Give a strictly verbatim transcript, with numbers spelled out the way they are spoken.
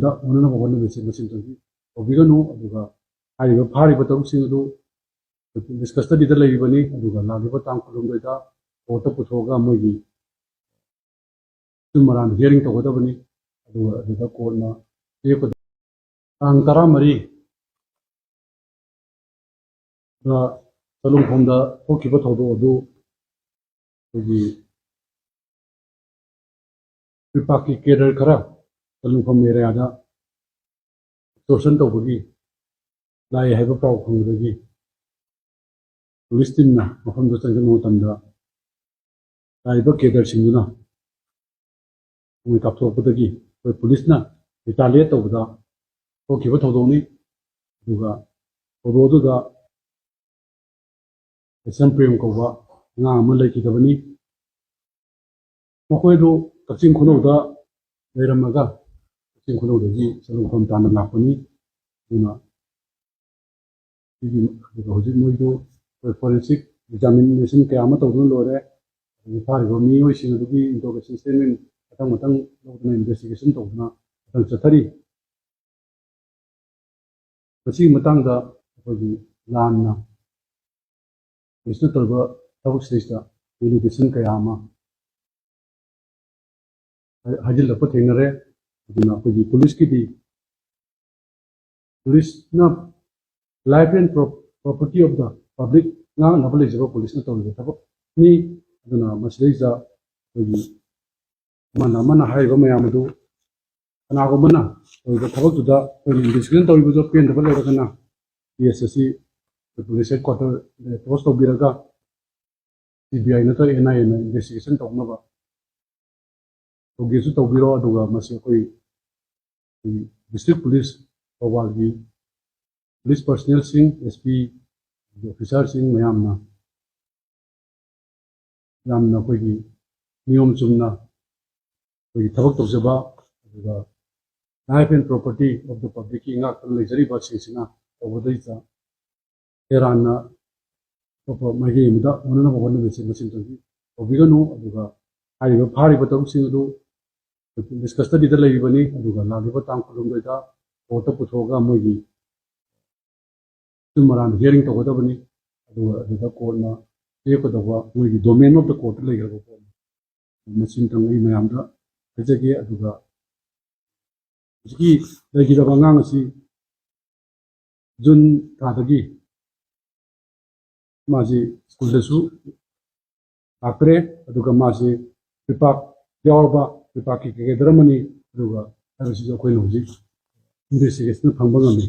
ꯗ ꯑꯣꯟꯅꯅꯕ ꯍꯣꯠꯅꯕꯁꯦ ꯃꯁꯤ ꯑꯃꯇꯪꯗꯤ ꯇꯧꯕꯤꯒꯅꯨ꯫ ꯑꯗꯨꯒ ꯍꯥꯏꯔꯤꯕ ꯐꯥꯔꯤꯕ ꯇꯔꯨꯛꯁꯤꯡ ꯑꯗꯨ ꯄꯨꯂꯤꯁ ꯀꯁꯇꯗꯤꯗ ꯂꯩꯔꯤꯕꯅꯤ꯫ ꯑꯗꯨꯒ ꯂꯥꯛꯂꯤꯕ ꯇꯥꯡ ꯀꯨꯟꯍꯨꯝꯗꯣꯏꯗ ꯀꯣꯔꯠꯇ ꯄꯨꯊꯣꯛꯑꯒ ꯃꯣꯏꯒꯤ ꯑꯆꯨꯝ ꯑꯔꯥꯟ ꯍꯤꯌꯥꯔꯤꯡ ꯇꯧꯒꯗꯕꯅꯤ꯫ ꯑꯗꯨꯒ ꯑꯗꯨꯗ ꯀꯣꯔꯠꯅ ꯂꯦꯞꯀꯗꯕ꯫ ꯇꯥꯡ ꯇꯔꯥꯃꯔꯤ ꯗ ꯆꯂꯨꯡꯐꯝꯗ ꯊꯣꯛꯈꯤꯕ ꯊꯧꯗꯣꯛ ꯑꯗꯨ ꯑꯩꯈꯣꯏꯒꯤ ꯌꯨꯄꯥꯛꯀꯤ ꯀꯦꯗꯔ ꯈꯔ ꯆꯂꯨꯡꯐꯝ ꯑꯦꯔꯤꯌꯥꯗ ꯑꯦꯛꯁꯇꯣꯔꯁꯟ ꯇꯧꯕꯒꯤ ꯂꯥꯛꯏ ꯍꯥꯏꯕ ꯄꯥꯎ ꯐꯪꯕꯗꯒꯤ ꯄꯨꯂꯤꯁ ꯇꯤꯝꯅ ꯃꯐꯝꯗꯨ ꯆꯪꯁꯤꯟꯕ ꯃꯇꯝꯗ ꯂꯥꯛꯏꯕ ꯀꯦꯗꯔꯁꯤꯡꯗꯨꯅ ꯃꯣꯏ ꯀꯥꯞꯊꯣꯔꯛꯄꯗꯒꯤ ꯑꯩꯈꯣꯏ ꯄꯨꯂꯤꯁꯅ ꯔꯤꯇꯥꯂꯤꯌꯦꯠ ꯇꯧꯕꯗ ꯊꯣꯛꯈꯤꯕ ꯊꯧꯗꯣꯛꯅꯤ꯫ ꯑꯗꯨꯒ ꯊꯧꯗꯣꯛ ꯑꯗꯨꯗ ꯑꯦꯁ ꯑꯦꯝ ꯄ꯭ꯔꯦꯝ ꯀꯧꯕ ꯑꯉꯥꯡ ꯑꯃ ꯂꯩꯈꯤꯗꯕꯅꯤ꯫ ꯃꯈꯣꯏꯗꯨ ꯀꯛꯆꯤꯡ ꯈꯨꯅꯧꯗ ꯂꯩꯔꯝꯃꯒ ꯀꯛꯆꯤꯡ ꯈꯨꯅꯧꯗꯒꯤ ꯆꯠꯂꯨꯐꯝ ꯇꯥꯅ ꯂꯥꯛꯄꯅꯤ꯫ ꯑꯗꯨꯅ ꯁꯤꯒꯤ, ꯑꯗꯨꯒ ꯍꯧꯖꯤꯛ ꯃꯣꯏꯗꯨ ꯑꯩꯈꯣꯏ ꯐꯣꯔꯦꯟꯁꯤꯛ ꯑꯦꯛꯖꯥꯃꯤꯅꯦꯁꯟ ꯀꯌꯥ ꯑꯃ ꯇꯧꯗꯨꯅ ꯂꯣꯏꯔꯦ꯫ ꯑꯗꯒꯤ ꯐꯥꯔꯤꯕ ꯃꯤꯑꯣꯏꯁꯤꯡ ꯑꯗꯨꯒꯤ ꯏꯟꯇ꯭ꯔꯣꯒꯦꯁꯟ ꯁ꯭ꯇꯦꯠꯃꯦꯟ ꯃꯊꯪ ꯃꯊꯪ ꯂꯧꯗꯨꯅ ꯏꯟꯚꯦꯁꯇꯤꯒꯦꯁꯟ ꯇꯧꯗꯨꯅ ꯃꯊꯪ ꯆꯠꯊꯔꯤ꯫ ꯃꯁꯤꯒꯤ ꯃꯇꯥꯡꯗ ꯑꯩꯈꯣꯏꯒꯤ ꯂꯥꯟꯅ ꯄꯨꯂꯤꯁꯅ ꯇꯧꯔꯤꯕ ꯊꯕꯛꯁꯤꯗꯩꯁꯤꯗ ꯑꯦꯂꯤꯒꯦꯁꯟ ꯀꯌꯥ ꯑꯃ ꯍꯥꯏ-, ꯍꯥꯏꯖꯤꯜꯂꯛꯄ ꯊꯦꯡꯅꯔꯦ꯫ ꯑꯗꯨꯅ ꯑꯩꯈꯣꯏꯒꯤ ꯄꯨꯂꯤꯁꯀꯤꯗꯤ, ꯄꯨꯂꯤꯁꯅ life and pro-, property of the public ꯉꯥꯛꯅꯕ ꯂꯩꯖꯕ ꯄꯨꯂꯤꯁꯅ ꯇꯧꯔꯤꯕ ꯊꯕꯛꯅꯤ꯫ ꯑꯗꯨꯅ ꯃꯁꯤꯗꯩꯁꯤꯗ ꯑꯩꯈꯣꯏꯒꯤ ꯑꯃꯅ ꯑꯃꯅ ꯍꯥꯏꯔꯤꯕ ꯃꯌꯥꯝ ꯑꯗꯨ ꯀꯅꯥꯒꯨꯝꯕꯅ ꯇꯧꯔꯤꯕ ꯊꯕꯛꯇꯨꯗ ꯑꯩꯈꯣꯏꯅ ꯏꯟꯚꯦꯁꯇꯤꯒꯦꯁꯟ ꯇꯧꯔꯤꯕꯗꯨ ꯄꯦꯟꯗꯕ ꯂꯩꯔꯒꯅ ꯀꯦꯁ ꯑꯁꯤ ꯄꯨꯂꯤꯁ ꯍꯦꯗ ꯀ꯭ꯋꯥꯇꯔꯗ ꯑꯦꯄ꯭ꯔꯣꯁ ꯇꯧꯕꯤꯔꯒ ꯁꯤ ꯕꯤ ꯑꯥꯏ ꯅꯠꯇ꯭ꯔꯒ ꯑꯦꯟ ꯑꯥꯏ ꯑꯦꯅ ꯏꯟꯚꯦꯁꯇꯤꯒꯦꯁꯟ ꯇꯧꯅꯕ ꯇꯧꯒꯦꯁꯨ ꯇꯧꯕꯤꯔꯣ꯫ ꯑꯗꯨꯒ ꯃꯁꯤ ꯑꯩꯈꯣꯏ, ꯑꯩꯈꯣꯏ ꯗꯤꯁꯇ꯭ꯔꯤꯛ ꯄꯨꯂꯤꯁ ꯊꯧꯕꯥꯜꯒꯤ ꯄꯨꯂꯤꯁ ꯄꯔꯁꯅꯦꯜꯁꯤꯡ, ꯑꯦꯁ ꯄꯤ, ꯑꯣꯐꯤꯁꯥꯔꯁꯤꯡ ꯃꯌꯥꯝꯅ ꯌꯥꯝꯅ ꯑꯩꯈꯣꯏꯒꯤ ꯅꯤꯌꯣꯝ ꯆꯨꯝꯅ ꯑꯩꯈꯣꯏꯒꯤ ꯊꯕꯛ ꯇꯧꯖꯕ, ꯑꯗꯨꯒ life and property of the publicꯀꯤ ꯉꯥꯛꯇꯨꯅ ꯂꯩꯖꯔꯤꯕꯁꯤꯡꯁꯤꯅ ꯇꯧꯕꯗꯩꯗ ꯇꯦꯔꯥꯟꯅ ꯑꯇꯣꯞꯄ ꯃꯥꯏꯀꯩ ꯑꯃꯗ ꯑꯣꯟꯅꯅꯕ ꯍꯣꯠꯅꯕꯁꯦ ꯃꯁꯤꯃꯇꯪꯗꯤ ꯇꯧꯕꯤꯒꯅꯨ꯫ ꯑꯗꯨꯒ ꯍꯥꯏꯔꯤꯕ ꯐꯥꯔꯤꯕ ꯇꯔꯨꯛꯁꯤꯡ ꯑꯗꯨ ꯄꯨꯂꯤꯁ ꯀꯁꯇꯗꯤꯗ ꯂꯩꯔꯤꯕꯅꯤ꯫ ꯑꯗꯨꯒ ꯂꯥꯛꯂꯤꯕ ꯇꯥꯡ ꯀꯨꯟꯍꯨꯝꯗꯣꯏꯗ ꯀꯣꯔꯠꯇ ꯄꯨꯊꯣꯛꯑꯒ ꯃꯣꯏꯒꯤ ꯑꯆꯨꯝ ꯑꯔꯥꯟ ꯍꯤꯌꯥꯔꯤꯡ ꯇꯧꯒꯗꯕꯅꯤ꯫ ꯑꯗꯨꯒ ꯑꯗꯨꯗ ꯀꯣꯔꯠꯅ ꯂꯦꯞꯀꯗꯧꯕ, ꯃꯣꯏꯒꯤ domain of the courtꯇ ꯂꯩꯈ꯭ꯔꯕ ꯄꯣꯠꯅꯤ꯫ ꯃꯁꯤꯝꯇꯪ ꯑꯩ ꯃꯌꯥꯝꯗ ꯍꯥꯏꯖꯒꯦ꯫ ꯑꯗꯨꯒ ꯍꯧꯖꯤꯛꯀꯤ ꯂꯩꯈꯤꯗꯕ ꯑꯉꯥꯡ ꯑꯁꯤ ꯖꯨꯟ ꯊꯥꯗꯒꯤ ꯃꯥꯁꯤ ꯁ꯭ꯀꯨꯜꯗꯁꯨ ꯂꯥꯛꯇ꯭ꯔꯦ꯫ ꯑꯗꯨꯒ ꯃꯥꯁꯤ ꯄꯤꯄꯥꯛ ꯌꯥꯎꯔꯕ, ꯄꯤꯄꯥꯛꯀꯤ ꯀꯩꯀꯩ ꯗꯔꯝ ꯑꯃꯅꯤ꯫ ꯑꯗꯨꯒ ꯍꯥꯏꯕꯁꯤꯁꯨ ꯑꯩꯈꯣꯏꯅ ꯍꯧꯖꯤꯛ ꯏꯟꯚꯦꯁꯇꯤꯒꯦꯁꯟ ꯐꯪꯕ ꯉꯝꯃꯤ꯫